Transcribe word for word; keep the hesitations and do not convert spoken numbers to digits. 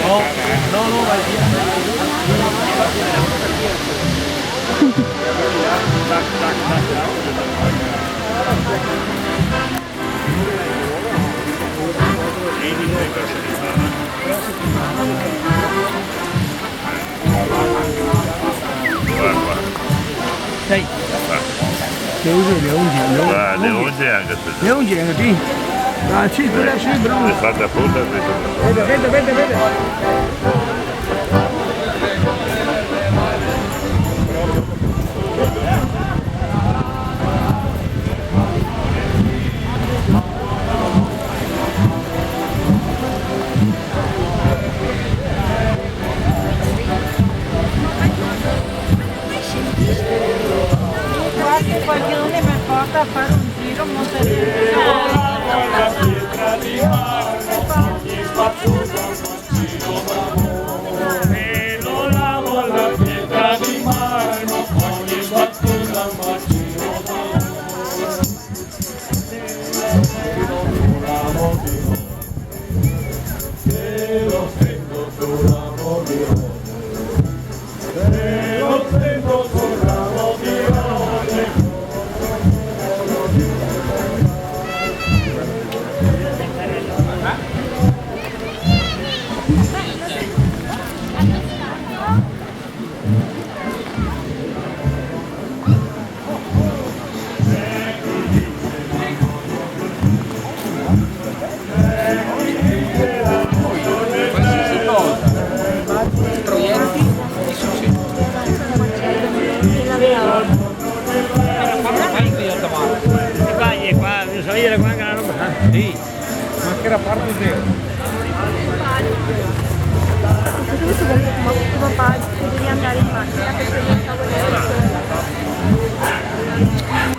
No, no, no, vai via. Varda qua. Dai. Ah. Le onze, le onze, le onze. Ah, le onze anca, speta. Le onze anca, sì. Ah, sì, quela sì, bravo. L'è fata apposta questa. Vede, vede, vede, vede. Qua che qualcuno me porta a fare un giro, mo se... Qualsiasi cosa. Progetti di successo. E qua, e qua, bisogna dire qua che la roba, eh. Sì. Ma che era parte de... Questo qua si vede come papà che devi andare in macchina.